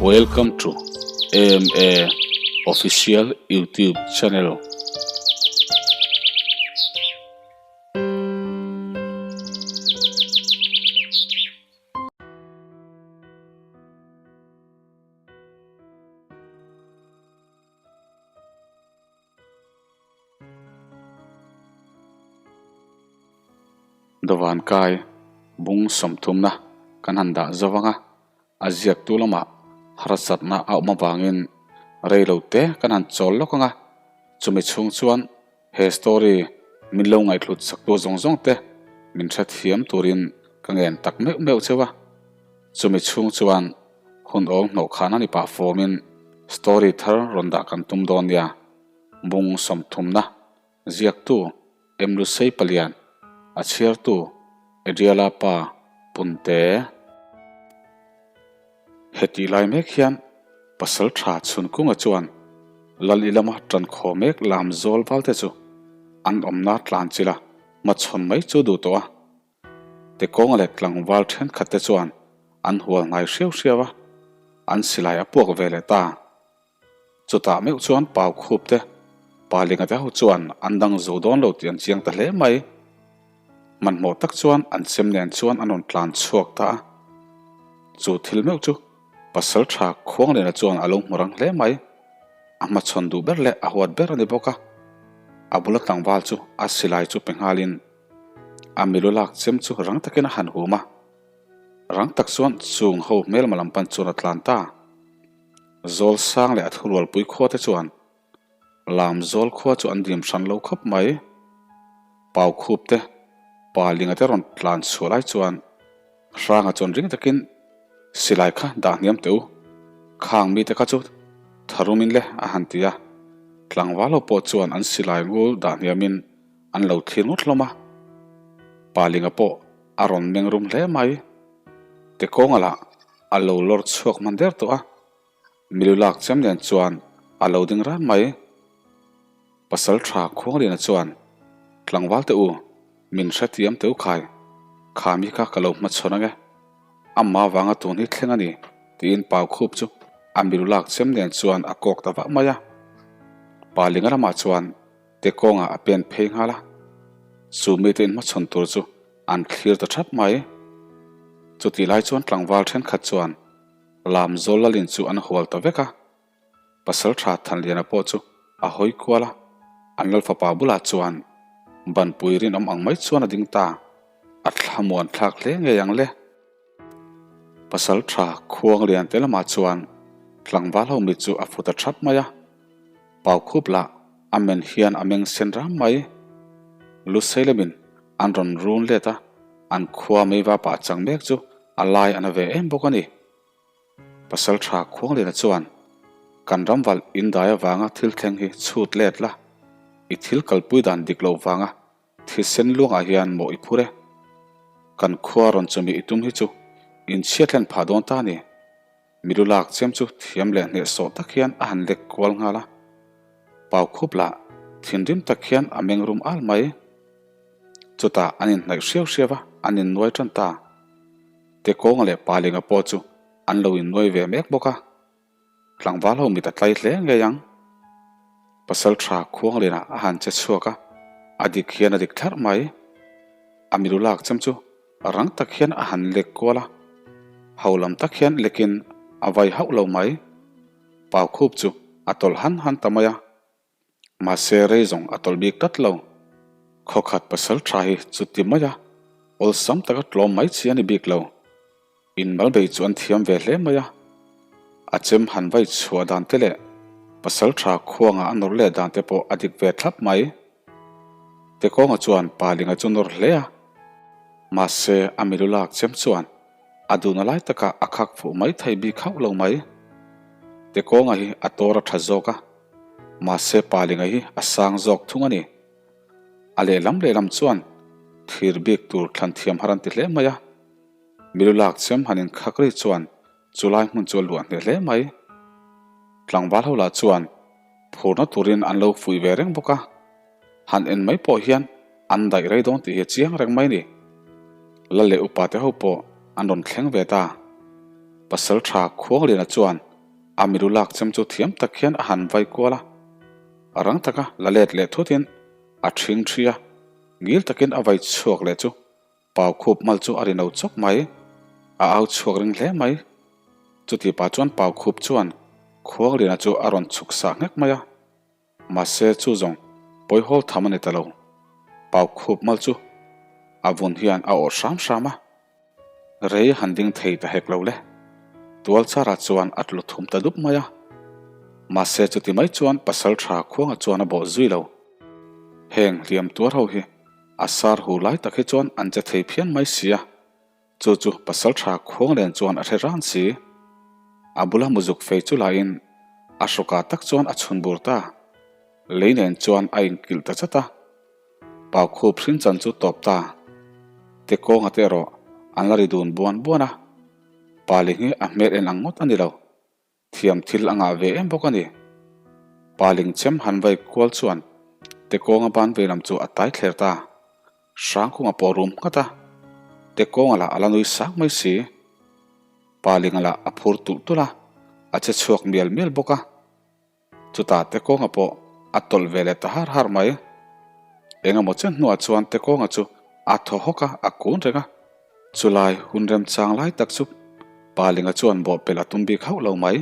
Welcome to AMA Official YouTube Channel. Dawvan kai bung sawmthumna kan han dah zo vang a, a ziaktu lamah harsatna a awm avangin rei lo te kan han chawl lawk ang a, chumi chhung chuan he story min lo ngaihhlut saktu zawng zawng te min hrethiam turin ka ngen tak meuh meuh cheu a, chumi chhung chuan hun awng hnawh khan a ni pah fawmin story thar rawn dah kan tum dawn nia. Bung sawmthumna ziaktu Emlusei Palian, a chhiartu Adriala pa Punte. Hetih lai mek hian pasal tha Chhunkunga chuan Lal ilama tan khaw mek lam zawl valte chu an awmna tlan chila hmachhawn mai chu duh tawh a. Tekawnga leh tlangval thenkhat te chuan an hual hnai hriau hriau a, an silai a puak ve leh ta. Chutah meuh chuan pau khup te, pa Linga te ho chuan an dang zo dawn lo tih an chiang ta hle mai. Hmanhmawh tak chuan an chem nen chuan an rawn tlan chhuak ta a. Chu thil meuh chu pasal tha Khuangliana chuan a lo hmu rang hle mai. A hmachhawn duh ber leh a huat ber a ni bawk a. A bula tlangval chu a silai chu pe nghalin a milu lak chem chu rang takin a han hum a. Rang tak chuan chung ho hmelma lam pan chuan a tlan ta. Zawl sang leh a thurualpui khua te chuan lam zawl khua chu an dim hran lo khawp mai. Pau khup te, pa linga te rawn tlan chhuah lai chuan Hranga chuan ring takin silai kha dah hniam teh u, khang mite kha chu tharumin le a han ti a. Tlangval ho pawh chuan an silai ngul dah hniamin an lo thlir ngawt hlawm a. Pa linga pawh a rawn meng rum hle mai. Tekawnga lah A lo lawr chhuak hman der tawh a, milu lak chem nen chuan a lo ding ran mai. Pasal tha Khuangliana chuan, Tlangval teh u, min hrethiam teh u khai, kha mi kha ka lo hmachhawn ange, amma vanga tun hi thleng a ni, tiin pau khup chu a milu lak chem nen chuan a kawk ta vah mai a. Pa Linga lamah chuan Tekawnga a pen phei nghal a, chu mite inhmachhawn tur chu An thlir ta thap mai. Chutih lai chuan tlangval thenkhat chuan lam zawl lalin chu an hual ta vek a. Pasaltha Thanliana pawh chu a hawi kual a, an lalfapa bulah chuan banpui rinawm ang mai chuan a ding ta. A thlamuan thlak hle ngei ang le. Pasaltha Khuanglian te lamah chuan tlangval ho mit chu a fu ta thap mai a. Paukhup lah a men hian a meng sen ram mai. Luseilemin an rawn run let a, an khua meiva pah chang mek chu a lai a na ve em bawk a ni. Pasaltha Khuangliana chuan, Kan ramvalh indai avanga thil thleng hi chhut let la, i thil kalpui dan dik loh vanga thisen luangah hian maw i phur e. Kan khua rawn chumi i tum hi chu inchhia thlen phah dawn ta a ni. Milu lak chem chu thiam leh hnehsawh tak hian a han lek kual nghal a, pau khup lah thinrim tak hian a meng rum al mai. Chutah an inhnaih hriau hriau a, an innuai tan ta. Tekawnga leh Palinga pawh chu an lo innuai ve mek bawk a, tlangval ho mit a tlai hle ngei ang. Pasal tha Khuanglianah a han che chhuak a, a dik hian a dik thlarh mai. A milu lak chem chu Rang tak hian a han lek kual a, ho lam tak hian lekin a vai hauh lo mai. Pau khup chu a tawlh han han ta mai a, mahse rei zawng a tawlh bik tlat lo. Khawkhat pasal tha hi chuti mai a, awlsam taka tlawm mai chi a ni bik lo. Inmalbei chu an thiam ve hle mai a, a chem han vai chhuah dan te leh pasal tha khuanga a nawr leh dan te pawh a dik ve thlap mai. Tekawnga chuan Palinga chu nawr hle a, mahse a milu lak chem chuan a duhna lai takah a khak fuh mai thei bik hauh lo mai. Tekawnga hi a tawr a tha zawk a, mahse Palinga hi a sang zawk thung a ni. A lehlam lehlam chuan thir bik tur thlan thiam har an ti hle mai a. Milu lak chem han inkhak ri chuan chulai hmun chu a luah hneh hle mai. Tlangval ho lah chuan phurna turin an lo fuih ve reng bawk a, han en mai pawh hian an daih rei dawn tih hi a chiang reng mai ni. Lal leh upa te ho pawh an rawn thleng ve ta. Pasal tha Khuangliana chuan. A milu lak chem chu thiam tak hian a han vai kual a, rang taka la let leh thutin a ṭhing ṭhi a, ngil takin a vai chhuak leh chu Pau khup mal chu a ri no chawk mai, a au chhuak ring hle mai. Chuti pah chuan Pau khup chuan Khuangliana chu a rawn chhuk sah nghek mai a. Mahse chu zawng pawihawl tham a ni ta lo. Pau khup mal chu a vun hian a awrh hram hram a. Rei han ding thei ta hek lo le. Tual charah chuan a tlu thum ta dup mai a. Mahse chuti mai chuan Pasalṭha Khuanga chuan a bawh zui lo. Heng hliam tuar ho hi A sar hu lai tak hi chuan an che thei phian mai si a, chu chu pasalṭha khuang len chuan a hre ran si. A bula muzuk fei chu lahin a hrawkah tak chuan a chhun bur ta. Lei nen chuan a inkilh ta chat a, Paukhup hrin chan chu tawp ta. Te kawnga te erawh an la ri dun buan buan a, Paling hi a hmel en ang ngawt a ni lo. Thiam thil a ngah ve em bawk a ni. Paling chem han vai kual chuan Tekawnga ban ve lam chu a tai thler ta. Hrangkunga pawh rum nghat a, Tekawnga lah a la nui sang mai si. Palinga lah a phur tulh tulh a, a che chhuak mial mial bawk a. Chutah Tekawnga pawh a tawlh ve leh ta har har mai. Engemaw chen hnuah chuan Tekawnga chu a thaw hawk a, a kun reng a. Chulai hun remchang lai tak chu Palinga chuan bawhpelh a tum bik hauh lo mai.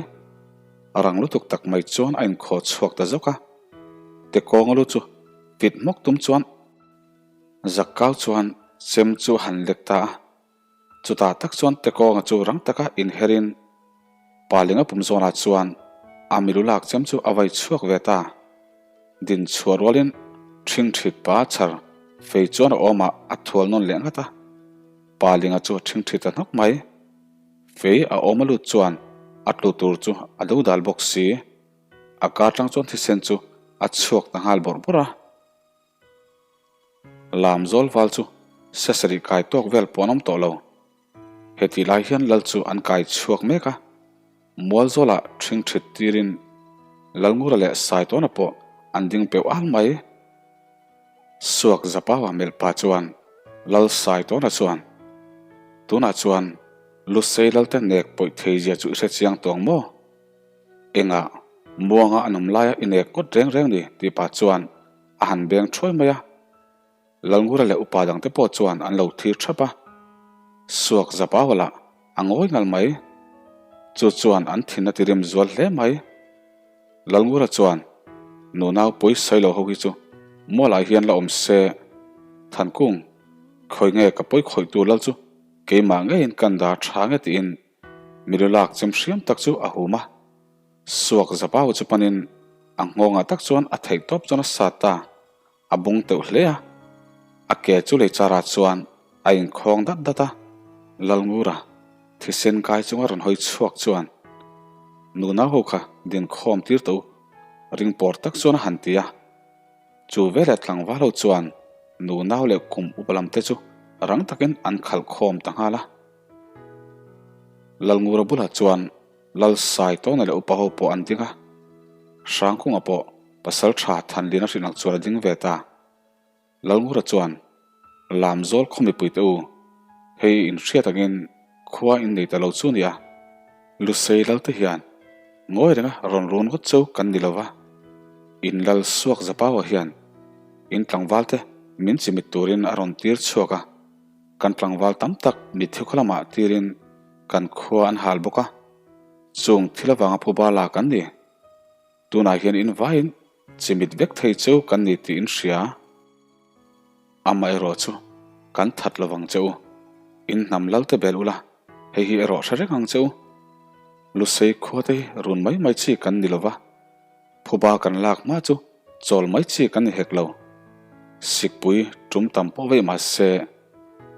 A rang lutuk tak mai chuan a inkhawh chhuak ta zawk a. Tekawnga lu chu fit hmawk tum chuan Zakkau chuan chem chu a han lek ta a. Chutah tak chuan Tekawnga chu rang taka inherin Palinga pum zawnah chuan a milu lak chem chu a vai chhuak ve ta. Din chhuah rualin ṭhingṭhit pa chhar fei chuan a awmah a thual nawn leh ngat a, pa Linga chu a ṭhingṭhi ta hnawk mai. Fei a awm a lut chuan a tlu tur chu a do dal bawk si. A kar ṭang chuan thisen chu a chhuak ta nghal bawrh bawrh a. Lam zawl val chu sesarih kai tawk vel pawh an awm tawh lo. Hetih lai hian lal chu an kai chhuak mek a, Mualzawlah ṭhingṭhit tirin Lalngura leh Saitawna pawh an ding peuh al mai. Suak Zapaua melh pa chuan Lal Saitawna chuan, Tunah chuan Lusei Lalte nek pawih thei zia chu i hre chiang tawng maw? Engah muanga an awm laia i nek ngawt reng reng ni tih pah chuan a han beng ṭhuai mai a. Lalngura leh upa dangte pawh chuan an lo thlir thap a, Suak Zapaua lah a ngawi ngal mai. Chu chuan an thin a ti rim zual hle mai. Lalngura chuan, Nunau pawi sawi lo ho hi chu mualah hian la awm se, Thankung, khawi nge ka pawi khawihtu lal chu keimah ngeiin kan dar tha nge tiin milu lak chem hriam tak chu a hum a. Suak Zapaua chu panin a nghawngah tak chuan a theih tawp chuan a sat ta. A bung teuh hle a, a ke chu lei charah chuan a inkhawng dat dat a. Lalngura thisen kai chunga rawn hawi chhuak chuan nunau ho kha dinkhawm tir tawh u, ring pawr tak chuan a han ti a. Chu veleh tlangval ho chuan nunau leh kum upa lam te chu rang takin an khalh khawm ta nghal a. Lalngura bulah chuan Lal Saitawna leh upa ho pawh an ding a, Hrangkunga pawh Pasal tha Thanlina hrilh ang chuan a ding ve ta. Lalngura chuan, Lamzawl khaw mipuite u, hei in hriat angin khua in nei ta lo chu nia. Lusei Lalte hian ngawi renga rawn run ngawt chu kan ni lova, in Lal Suak Zapaua hian in tlangvalte min chimit turin a rawn tir chhuak a, kan tlangval tam tak mitthi khaw lamah tirin kan khua an hal bawk a, chung thil avanga phuba la kan ni. Tunah hian in vaiin chimit vek thei cheu kan ni tih in hria. Amaherawh chu kan that lo vang che u. In hnam lal te bel ula, hei hi erawh hre reng ang che u. Lusei khua te hi run mai mai chi kan ni lova, phuba kan lak hma chu chawl mai chi kan ni hek lo. Sikpui tum tam pawh veih mah se,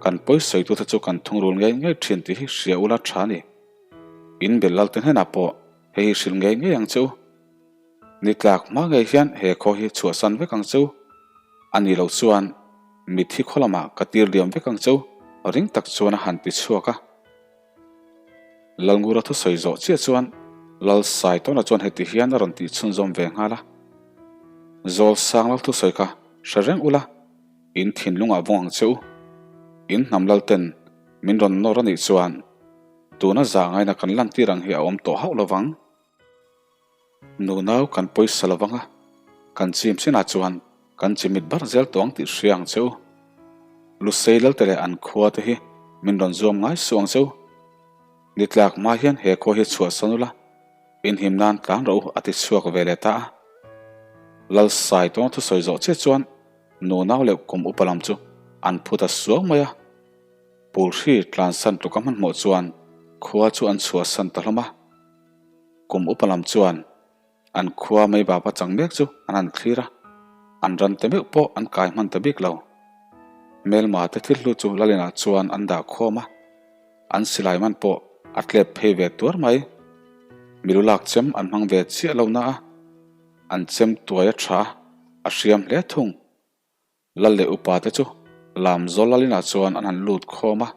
kan pawisawitu te chu kan thungrul ngei ngei thin tih hi hria ula tha a ni. In bel lal te hnenah pawh Hei hi hrilh ngei ngei ang che u. Ni tlak hma ngei hian he khaw hi chhuahsan vek ang che u. A nih loh chuan mitthi khaw lamah ka tir liam vek ang che u, ring tak chuan a han ti chhuak a. Lalngura thusawi zawh chiah chuan Lal Saitawna chuan heti hian a rawn tih chhunzawm ve nghal a. Zawl sang lal thusawi kha hre reng ula, in thinlungah vawng ang che u. In hnam lalten min rawn nawr a nih chuan Tuna zah ngaina kan lantir ang hi a awm tawh hauh lo vang. Nunau kan pawisa lo vang a, kan chim chinah chuan kan chimit bar zel tawh ang tih hria ang che u. Lusei Lalte leh an khua te hi min rawn zuam ngai suh ang che u. Ni tlak hma hian he khua hi chhuahsan ula, inhim nan tlan rawh u a ti chhuak ve leh ta a. Lal Saitawnga thusawi zawh chiah chuan nunau leh kum upa lam chu an phu ta suau mai a. Pulhri tlansan tluka hmanhmawh chuan khua chu an chhuahsan ta hlawm a. Kum upa lam chuan an khua mei bapa chang mek chu an han thlir a, an ran te meuh pawh an kai hman ta bik lo. Hmelma te thil hlu chu Lalinah chuan an dah khawm a, an silai man pawh a tlep phei ve tuar mai. Milu lak chem an hmang ve chiah lo na a, an chem tuai a tha a, a hriam hle thung. Lal leh upa te chu Lamzawl Lalinah chuan an han lut khawm a,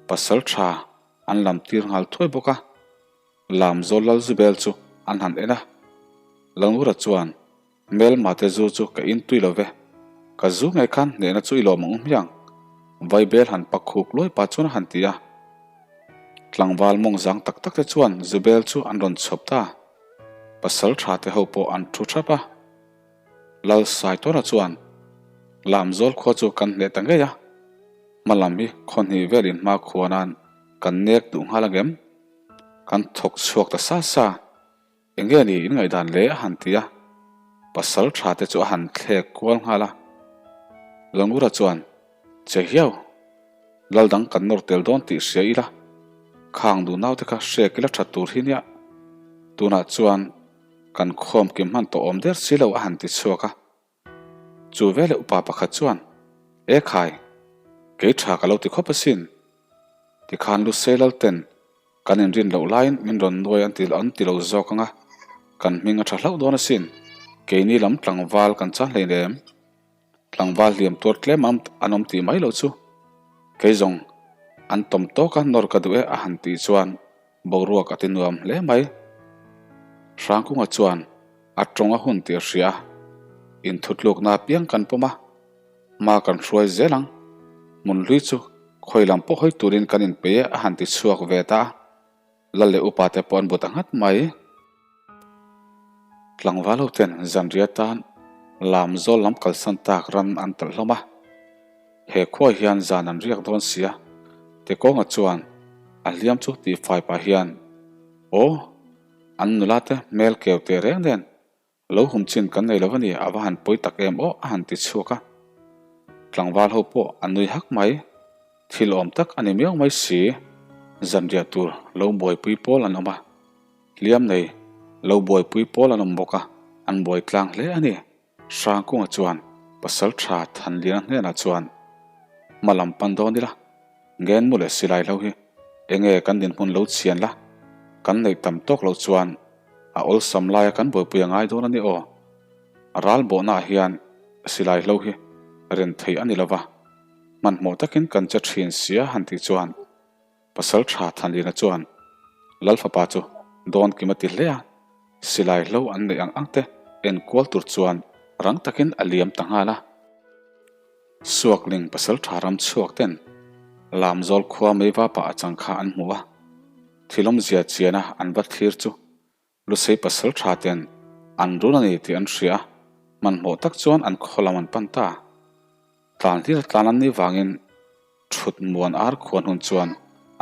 pasal tha an lam tir nghal thuai bawk a. Lamzawl Lal Zubel chu an han en a, Langura chuan, Hmelma te zu chu ka in tui lo ve, ka zu ngei khan hnehna chu i lawm ang hmiang, Vaibel han pak khuk luai pah chuan a han ti a. Tlangval mawng zang tak tak te chuan Zubel chu an rawn chhawp ta, pasal tha te ho pawh an thu thap a. Lal Saitawra chuan Lamzawl khua chu kan hneh ta ngei a, hma lam hi khaw hnih vel in hma khua nan kan nek duh nghal angem? Kan thawk chhuak ta sa sa, enge ni in ngaihdan le a han ti a, pasal tha te chu a han thlek kual nghal a. Langura chuan, Che hiau, lal dang kan nawr tel dawn tih hria ila, khang duh naute kha hrek ila tha tur hi nia, tunah chuan Kan khawm kim hman tawh awm der si lo a han ti chhuak a. Chu veleh upa pakhat chuan, E khai, kei tha ka lo ti khawp asin. Tikhan Lusei Lalten kan inrin loh laiin min rawn nuai an ti an ti lo zawk ang a, kan hming a tha hlauh dawn asin. Keini lam tlangval kan chan hleinem. Tlangval hliam tuar tlem an awm tih mai loh chu. Kei zawng an tawm tawk a nawr ka duh e a han tih chuan Boruak a ti nuam hle mai. Hrangkunga chuan a tawng a hun tih a hria a, inthutlukna apiang kan pawm a, hma kan hruai zel ang. Hmun hlui chu khawi lam pawh hawi turin kan inpei e a han ti chhuak ve ta a, Lal leh upa te pawh an bu ta nghat mai. Tlangval ho ten zanriah tan Lamzawl lam kalsan tak ran an talh hlawm a. He khuai hian zan an riak dawn sia, Tekawnga chuan a hliam chu tih fai pah hian, Aw, an nula te hmel keu teh reng nen lo hum chin kan nei lo a ni, a va han pawi tak em aw a han ti chhuak a. Tlangval ho pawh an nui hak mai, thil awm tak a ni miau mai si, zanriah tur lo buaipui pawl an awm a, hliam nei lo buaipui pawl an awm bawk a, an buai tlang hle a ni. Hrangkunga chuan pasal tha Thanliana hnenah chuan, Hma lam pan dawn ila, ngenmu leh silai hlo hi enge kan dinhmun lo chhian la, kan neih tam tawk loh chuan a awlsam laia kan buaipui a ngai dawn a ni aw. Ral bawhnaah hian silai hlo hi ren thei a ni lova, hmanhmawh takin kan che thin sia han tih chuan, Pasal tha Thanlina chuan Lal fapa chu dawn kim a ti hle a, silai hlo an neih ang ang te en kual tur chuan rang takin a liam ta nghal a. Suakling pasal tha ram chhuak ten Lamzawl khua meiva pah a chang kha an hmu a, thilawmzia chiana an va thlir chu Lusei pasal tha ten an run a ni tih an hria a, hmanhmawh tak chuan an khaw lam an pan ta. Tlan hlir tlan an nih vangin thut muan ar khuan hun chuan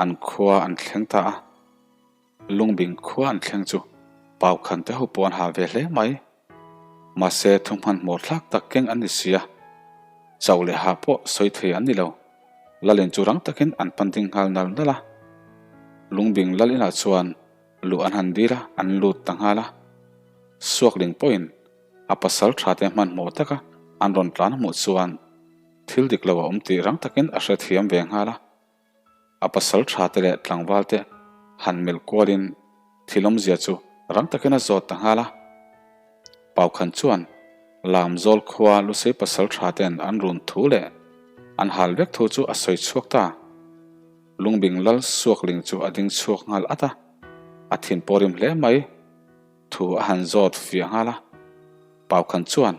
an khua an thleng ta a. Lungbing khua an thleng chu Paukhan te ho pawh an ha ve hle mai. Mahse thu hmanhmawh thlak tak keng an ni si a, chauh leh hah pawh sawi thei an ni lo. Lalin chu rang takin an pan ding nghal nal nal a. Lungbing lal inah chuan Luh an han dil a, an lut ta nghal a. Suakling pawhin a pasal tha te hmanhmawh taka an rawn tlan hmuh chuan thil dik lo a awm tih rang takin a hrethiam ve nghal a. A pasal tha te leh tlangval te han melh kualin thil awmzia chu rang takin a zawt ta nghal a. Paukhan chuan Lamzawl khua Lusei pasal tha ten an run thu leh an hal vek thu chu a sawi chhuak ta. Lungbing lal suakling chu a ding chhuak nghal at a, a thin pawh rim hle mai. Thu a han zawt fiah nghal a, Paukhan chuan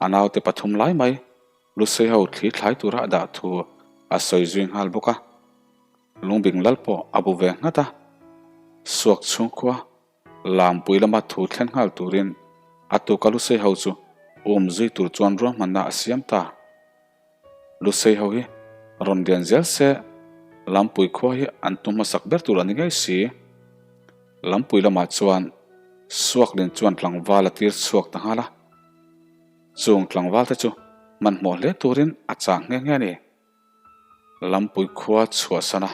a naute pathum lai mai Lusei ho thli thlai tura a dah thu a sawi zui nghal bawk a. Lungbing lal pawh a bu ve nghat a, suak chhungkhua. Lampui lama thu thlen nghal turin a tuka Lusei ho chu um zui tur chuan ruahmanna a siam ta. Lusei ho hi rawn lian zel se, Lampui khua hi an tum hmasak ber tur a ni ngei si. Lampui lamah chuan Suaklin chuan tlangval a tir chhuak ta nghal a. Chung tlangval te chu hmanhmawh hle turin a chah nghe nghe a ni. Lampui khua chhuahsan a,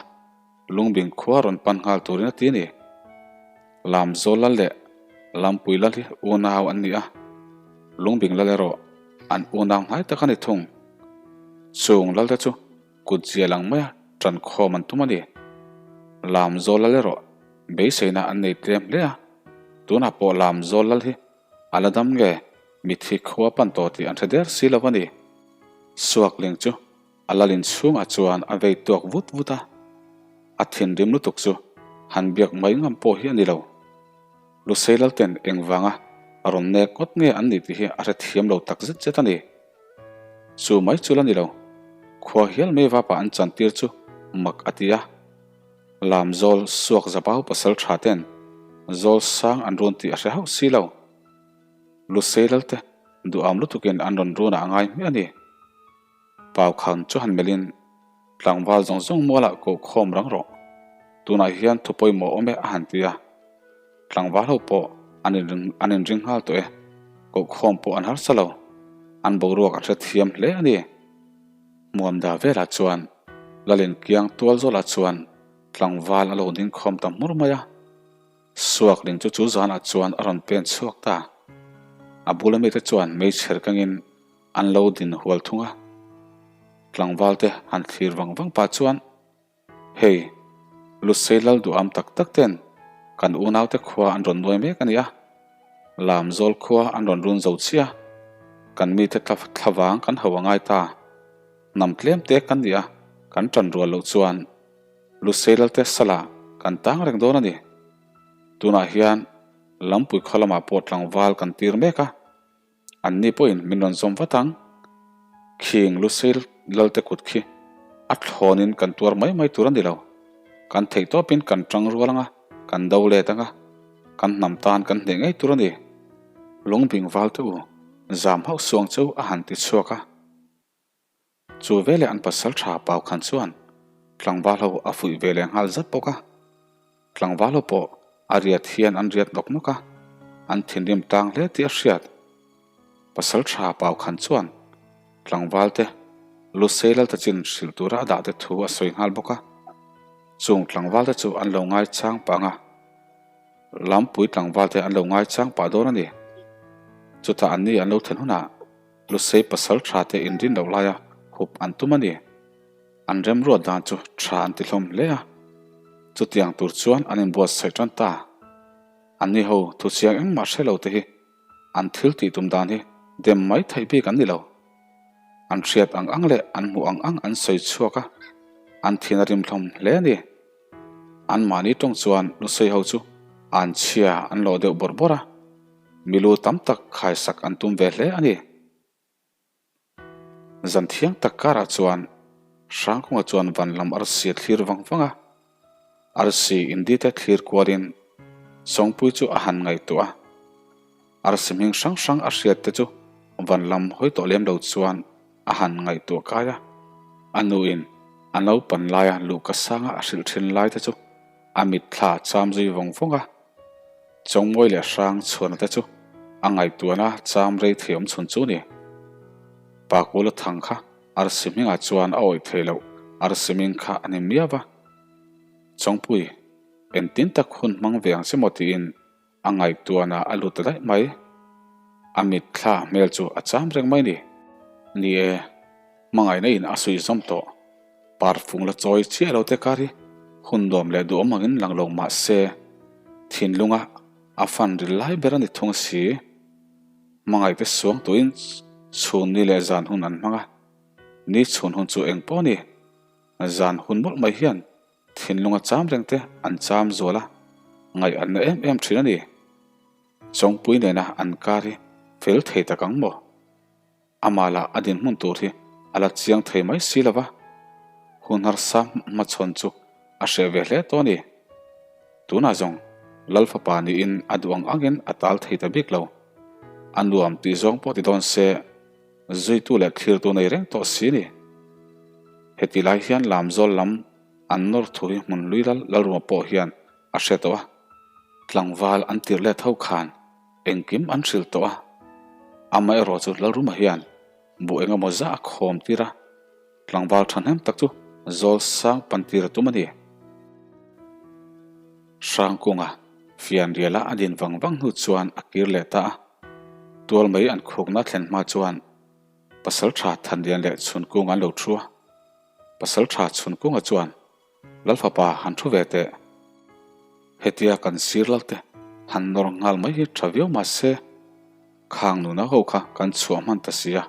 Lungbing khua rawn pan nghal turin a ti a ni. Lamzawl lal leh Lampui lal hi unau an ni a, Lungbing lal erawh an unau hnai tak a ni thung. Chung lal te chu kut zial ang maia ṭan khawm an tum a ni. Lamzawl lal erawh beiseina an nei tlem hle a, tunah pawh Lamzawl lal hi a la dam nge mithi khua pan tawh tih an hre der si lo a ni. Suakling chu a lalin chhungah chuan a vei tuak vut vut a, a thinrim lutuk chu han biak mai ngam pawh hi a ni lo. Lusei Lalten engvanga rawn nek ngawt nge an nih tih hi a hrethiam lo tak zet zet a ni. Chu mai chu la ni lo, khua hial mai vapa an chantir chu mak a ti a. Lamzawl suak zabau pasal tha ten zawl sang an run tih a hre hauh si lo. Lusei Lalte duham lutukin an rawn runah a ngai hmiah a ni. Paukhan chu han melhin tlangval zawng zawng mualah koh khawm rang rawh. Tunah hian thu pawimawh awm e a han ti a. Tlangval ho pawh an an inring nghal tawh e. Koh khawm pawh an harsa lo. An boruak an hrethiam hle a ni. Hmuamda velah chuan Lalin kiang tual zawlah chuan tlangval a lo ding khawm ta hmur mai a. Suakling chu chu zanah chuan a rawn pen chhuak ta. A bula mite chuan meichher kangin an lo din hual thung a. Tlangvalte han thlir vang vang pah chuan, Hei, Lusei lal duham tak tak ten kan unaute khua an rawn nuai mek a ni a. Lamzawl khua an rawn run zo chiah a, kan mite thlavang kan ho a ngai ta. Hnam tlem te kan ni a, kan tan rual loh chuan Lusei lalte salah kan tang reng dawn a ni. Tunah hian Lampui khaw lamah pawh tlangval kan tir mek a, Anni pawhin min rawn zawm vat ang. Khing Lusei lalte kut khi a thlawnin kan tuar mai mai tur a ni lo. Kan theih tawpin kan tang rual ang a, kan do let ang a, kan hnam tan kan hneh ngei tur a ni. Lungbing valte u, zam hauh suang chu a han ti chhuak a. Chu veleh an pasal tha Pau Khan chuan tlangval ho a fuih ve leh nghal zat bawk a. Tlangval ho pawh a riat hian an riat nawk nawk a, an thinrim tang hle tih a hriat. Pasal tha Pau Khan chuan tlangval te Lusei Laltachin hrilh tura a dah te thu a sawi nghal bawk a. Chung tlangval te chu an lo ngaichang pah ang a, Lampui tlangval te an lo ngaichang pah dawn a ni. Chutah anni an lo thlen hunah Lusei pasal tha te inrin loh laia hup an tum a ni. An remruat dan chu tha an ti hlawm hle a, chutiang tur chuan an inbuatsaih tan ta. Anni ho thuchiang engmah hre lo te hi an thil tih tum dan hi dem mai theih bik an ni lo. An hriat ang ang leh an hmuh ang ang an sawi chhuak a, an thin a rim hlawm hle a ni. Anmahni tawng chuan Lusei ho chu an chhia an lawh deuh bawrh bawrh a. Milu tam tak khaisak an tum ve hle a ni. Zan thiang tak karah chuan Hrangkunga chuan van lam arsi a thlir vang vang a. Arsi indite thlir kualin Sawngpui chu a han ngaihtuah a. Arsi hming hrang hrang a hriat te chu van lam hawi tawh lem lo chuan a han ngaihtuah kai a. A nuin a naupan laia luhka sanga a hrilh thin lai te chu a mitthla a cham zui vawng vawng a. Chawngmawi leh hrang chhuahna te chu a ngaihtuahna cham rei thei awm chhun chu ni. Pakula thang kha arsi hmingah chuan a awih thei loh arsi hming kha a ni miau va. Chawngpui, engtin tak hun hmang ve ang che maw tiin a ngaihtuahna a lut ta daih mai. A mitthla hmel chu a cham reng mai ni. Ni e, hmangaihna in a suih zawm tawh. Parfung la chawi chiah lo te kar hi hun nuam leh duhawm angin lang lo mah se, thinlunga a fan ril lai ber a ni thung a si. Hmangaihte suang tuin chhun ni leh zan hun an hmang a, ni chhun hun chu eng pawh a ni. Zan hun mawlh mai hian thinlunga cham reng te an cham zual a, ngaih an na em em thin a ni. Chawngpui nena an kar hi fel thei tak ang maw? Amah lah a dinhmun tur hi a la chiang thei mai si lo va, hun harsa hmachhawn chu a hreh ve hle tawh a ni. Tunah zawng. Lal fapa niin a duh ang angin a tal thei ta bik lo. A nuam tih zawng pawh ti dawn se, zuitu leh thlirtu nei reng tawh si ni. Heti lai hian Lamzawl lam an nawr thu hi hmun lui lal Lalruma pawh hian a hre tawh a. Tlangval an tir let ho khan engkim an hrilh tawh a. Amaherawh chu Lalruma hian buh engemaw zah a khawm tir a. Tlangval thahnem tak chu zawl sang pan tir a tum a ni. Hrangkunga fianriala a din vang vang hnu chuan a kir leh ta a. Tual mai an khukna thlen hma chuan Pasaltha Thanlian leh Chhunkunga an lo thu a. Pasaltha Chhunkunga chuan Lalfapa han thu ve teh. Hetia kan sir lalte han nawr nghal mai hi tha viau mah se, Khang nuna ho kha kan chhuah hman ta si a,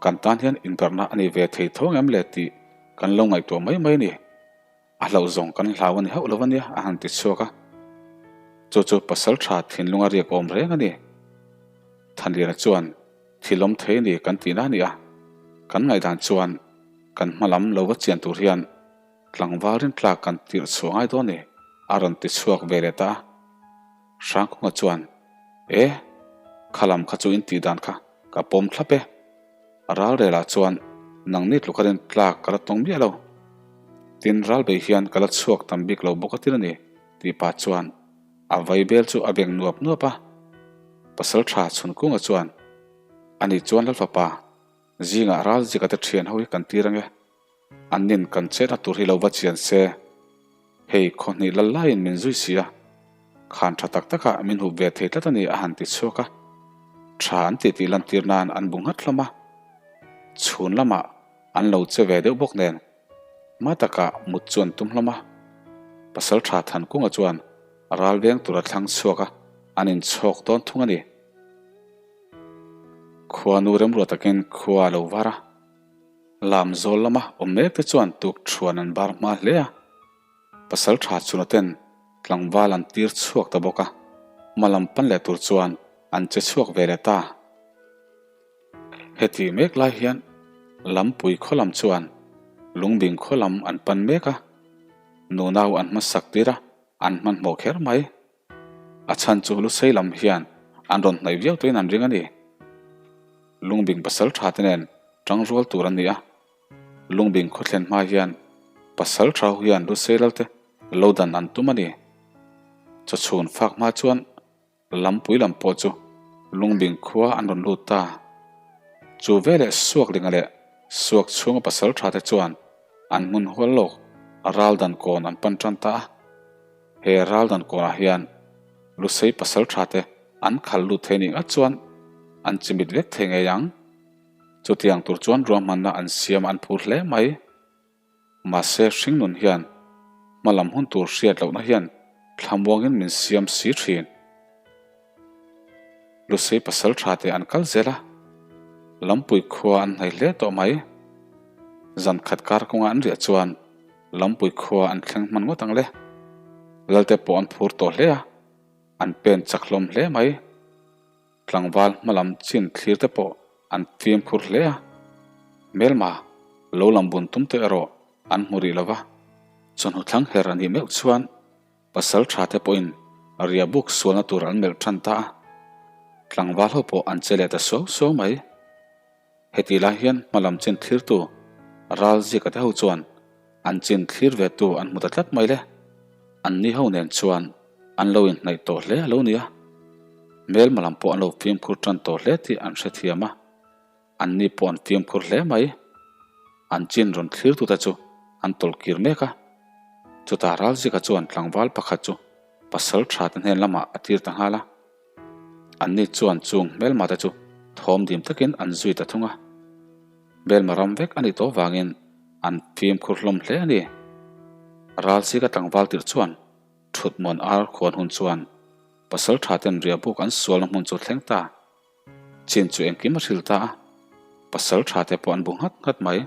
kan tan hian inberhna a ni ve thei tho ngem le tih kan lo ngaihtuah mai mai a ni. A hlauh zawng kan hlau a ni hauh lo a nia a han ti chhuak a. Chu chu pasal tha thinlunga riak awm reng a ni. Thanliana chuan thil awm thei a ni kan tihna a ni a, kan ngaihdan chuan kan hma lam lo va chian tur hian tlangval rintlak kan tirh chhuah ngai dawn a ni a rawn ti chhuak ve leh ta a. Hrangkunga chuan, E, kha lam kha chu in tih dan kha ka pawm thlap e. Ralrelah chuan nangni tluka rin tlak ka la tawng miah lo. Tin, ralbei hian ka la chhuak tam bik lo bawk a tir a ni, tih pah chuan a vaibel chu a beng nuap nuap a. Pasal tha Chhunkunga chuan, Ani chuan Lalfapa, zingah Ralzika te thian ho hi kan tir ange. An nin kan chetna tur hi lo va chian se, hei khawhnih lal laiin min zui si a, khan tha tak takah min hup ve thei tlat a ni a han ti chhuak a, tha an tih tih lantir nan an bu nghat hlawm a, chhun lamah an lo che ve deuh bawk nen hma takah mut chu an tum hlawm a, Pasal tha Thankunga chuan ral veng tur a thlang chhuak a, an inchhawk dawn thung a ni. Khuanu remruat takin khua a lo var a. Lam zawl lama awm mek te chuan tuk thuan an bar hma hle a, pasal tha chhuna ten tlangval an tir chhuak ta bawk a, hma lam pan leh tur chuan an che chhuak ve leh ta. Heti mek lai hian Lampui khaw lam chuan Lungbing khaw lam an pan mek a, nunau an hmasak tir a, an hmanhmawh kher mai. A chhan chu Lusei lam hian an rawn hnaih viau tuin an ring a ni. Lungbing pasal tha te nen tangrual tur an ni a. Lungbing khawthlen hma hian pasal tha ho hian Lusei lalte lo dan an tum a ni. Chawchhun fak hma chuan Lampui lam pawh chu Lungbing khua an rawn lut ta. Chu veleh Suaklinga leh Suak chhunga pasal tha te chuan an hmun hual lawk ral dan kawn an pan tan ta a. He ral dan kawnah hian Lusei pasal tha te an khal lut thei nih ngat chuan an chimit vek thei ngei ang. Chutiang tur chuan ruahmanna an siam an phur hle mai. Mahse hringnun hian hma lam hun tur hriat lohna hian thlamuangin min siam si thin. Lusei pasal tha te an kal zel a, Lampui khua an hnai hle tawh mai. Zan khat kar kawnga an riah chuan Lampui khua an thleng hman ngawt ang le. Lalte pawh an phur tawh hle a, an pen chak hlawm hle mai. Tlangval hmalam chin thlir te pawh an fimkhur hle a, hmelma lo lam bun tum te erawh an hmu rih lo va, chawhnu thlang her a nih meuh chuan pasal tha te pawhin riahbuk sualna tur an melh tan ta a, tlangval ho pawh an che leh ta suau suau mai. Hetih lai hian hmalam chin thlirtu ral zika te ho chuan an chin thlir ve tu an hmu ta tlat mai le. Anni ho nen chuan an lo inhnaih tawh hle a lo ni a. Hmelma lam pawh an lo fimkhur tan tawh hle tih an hrethiam a. Anni pawh an fimkhur hle mai. An chin rawn thlirtu te chu an tawlh kir mek a. Chutah ral zika chuan tlangval pakhat chu pasal tha te hnen lamah a tir ta nghal a. Anni chuan chung hmelma te chu thawm dim takin an zui ta thung a. Hmelma ram vek a nih tawh vangin an fimkhur hlawm hle a ni. Ralsika tlangval tirh chuan thutmuan ar khuan hun chuan pasal tha ten riahbuk an sualna hmun chu thleng ta. Chin chu engkim a hril ta a, pasal tha te pawh an bu nghat nghat mai.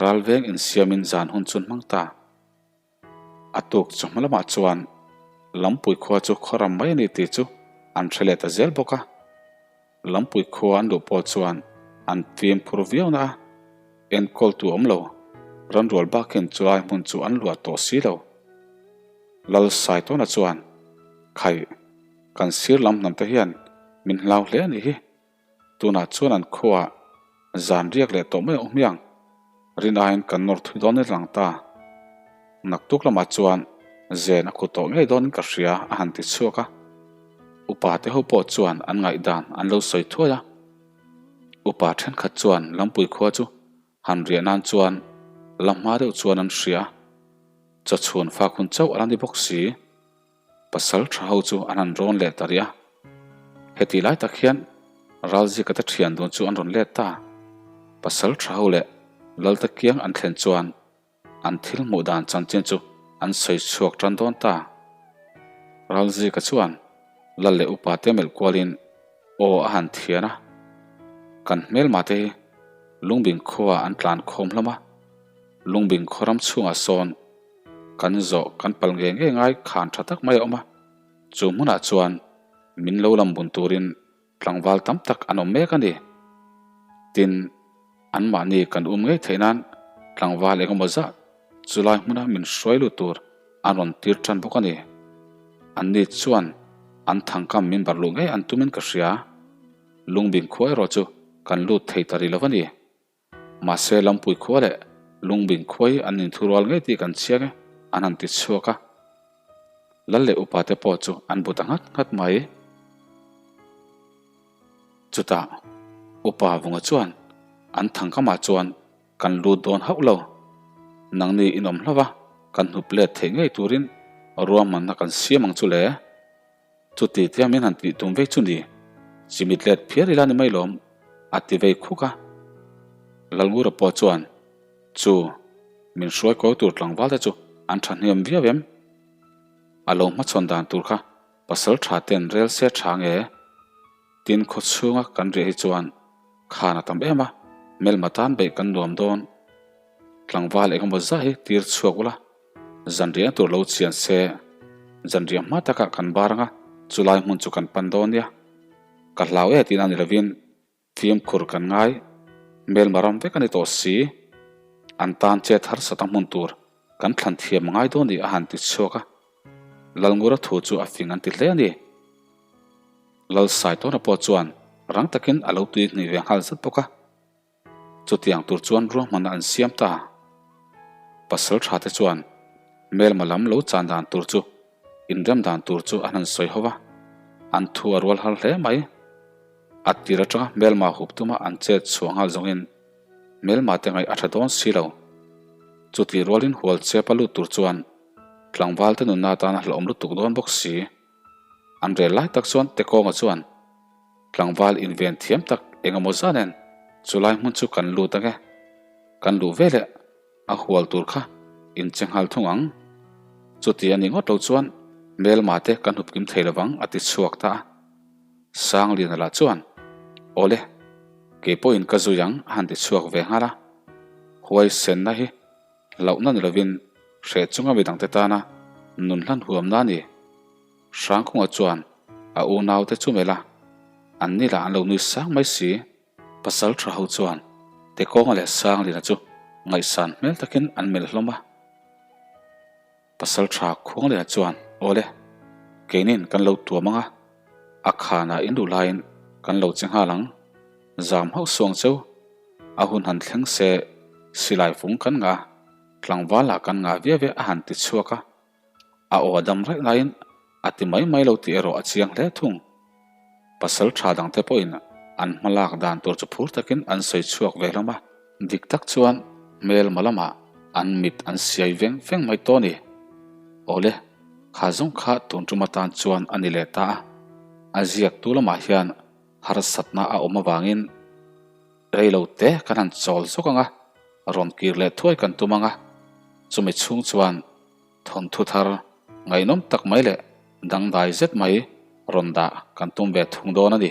Ral veng insiamin zan hun chu an hmang ta. A tuk chawhma lamah chuan Lampui khua chu khaw ram mai a ni tih chu an hre leh ta zel bawk a. Lampui khua an luh pawh chuan an fimkhur viau na a, enkawltu awm lo, ranrual bakin chulai hmun chu an luah tawh si lo. Lal Saitawna chuan. Khaih, kan sir lam hnamte hian min hlau hle a nih hi. Tunah chuan an khuaah zan riak leh tawh mai ang hmiang. Rin aiin kan nawr thui dawn in lang ta. Naktuk lamah chuan zen a khu tawh ngei dawnin ka hria a han ti chhuak a. Upa te ho pawh chuan an ngaihdan an lo sawi thuai a. Upa thenkhat chuan Lampui khua chu han riah nan chuan la hma deuh chuan an hria. Chawchhun fak hun chauh a la ni bawk si. Pasal tha ho chu an han rawn leh ta rih a. Heti lai tak hian Ralzika te thian dun chu an rawn let ta. Pasal tha ho leh Lalta kiang an thlen chuan an thil hmuh dan chanchin chu an sawi chhuak tan dawn ta. Ralzika chuan Lal leh upa te melh kualin aw a han thian a. Kan hmelma te hi Lungbing khuaah an tlan khawm hlawm a. Lungbing khaw ram chhungah sawn Kan zawh kan pal ngei ngei ngai khan tha tak mai a awm a, chu hmunah chuan min lo lam bun turin tlangval tam tak an awm mek a ni. Tin, anmahni kan um ngei theih nan tlangval eng emaw zah chulai hmuna min hruai lut tur an rawn tir tan bawk a ni. Anni chuan an thangkam min bar luh ngei an tumin ka hria. Lungbing khua erawh chu kan lut thei ta rih lo a ni. Mahse Lampui khua leh Lungbing khua hi an inthurual ngei tih kan chiang e, an han ti chhuak a. Lal leh upa te pawh chu an bu ta nghat nghat mai. Chutah upa Vunga chuan an thangkamah chuan kan lut dawn hauh lo. Nangni inawm hlauh a, kan hnup let theih ngei turin ruahmanna kan siam ang chu le. Chuti tia min han tih tum vei chu ni, chimit let phiar ila ni mai lawm, a ti vei khuk a. Lalngura pawh chuan, Chu, min hruai kawi tur tlangval te chu an tha hniam viau em? A lo hmachhawn dan tur kha pasal tha ten rel se tha nge? Tin khaw chhunga kan riah hi chuan khan a tam em a, hmelma tan beih kan nuam dawn. Tlangval engemaw zah hi tir chhuak ula. Zanriah tur lo chian se, zanriah hma takah kan bar anga chulai hmun chu kan pan dawn nia. Ka hlau e tihna ni lovin fimkhur kan ngai, hmelma ram vek a ni tawh si. An tan chet harsat a hmun tur kan thlan thiam ngai dawn ni a han ti chhuak a. Lalngura thu chu a fing an ti hle a ni. Lalsaitawna pawh chuan rang takin a lo tui hnih ve nghal zat bawk a. Chutiang tur chuan ruahmanna an siam ta. Pasal tha te chuan hmelma lam lo chan dan tur chu inrem dan tur chu an han sawi ho va, an thu a rual har hle mai. A tir atanga hmelma hup tuma an chet chhuah nghal zawngin hmelma te ngaih a tha dawn si lo. Chutih rualin hual chep a lut tur chuan tlangval te nunna atan a hlauhawm lutuk dawn bawk si. An rel lai tak chuan Tekawnga chuan Tlangval inven thiam tak engemaw zah nen chulai hmun chu kan lut ange. Kan luh veleh a hual tur kha in che nghal thung ang. Chuti a nih ngawt lo chuan hmelma te kan hup kim thei lovang a ti chhuak ta a. Sangliana lah chuan, Awle, kei pawhin ka zui ang a han ti chhuak ve nghal a. Huaisenna hi hlauhna ni lovin hreh chunga midangte tana nun hlan huamna a ni. Hrangkunga chuan a unaute chu melh a, an ni lah an lo nui sang mai si. Pasal tha ho chuan Tekawnga leh Sanglina chu ngaihsan hmel takin an melh hlawm a. Pasal tha Khuanglina chuan, Awle, keinin kan lo tuam ang a, a khanah in duh laiin kan lo che nghal ang. Zam hauh suang cheu, a hun han thleng se silai fung kan ngah a, tlangval lah kan ngah viau e a han ti chhuak a. A aw a dam raih laiin a ti mai mai lo tih erawh a chiang hle thung. Pasal tha dangte pawhin an hma lak dan tur chu phur takin an sawi chhuak ve hlawm a. Dik tak chuan hmelma lamah an mit an siai veng veng mai tawh a ni. Awle, kha zawng kha tun tum atan chuan a ni leh ta a. A ziaktu lamah hian harsatna a awm avangin rei lo te kan han chawl zawk ang a, rawn kir leh thuai kan tum ang a. Chumi chhung chuan Thawnthu thar ngaihnawm tak mai leh dangdai zet mai rawn dah kan tum ve thung dawn a ni.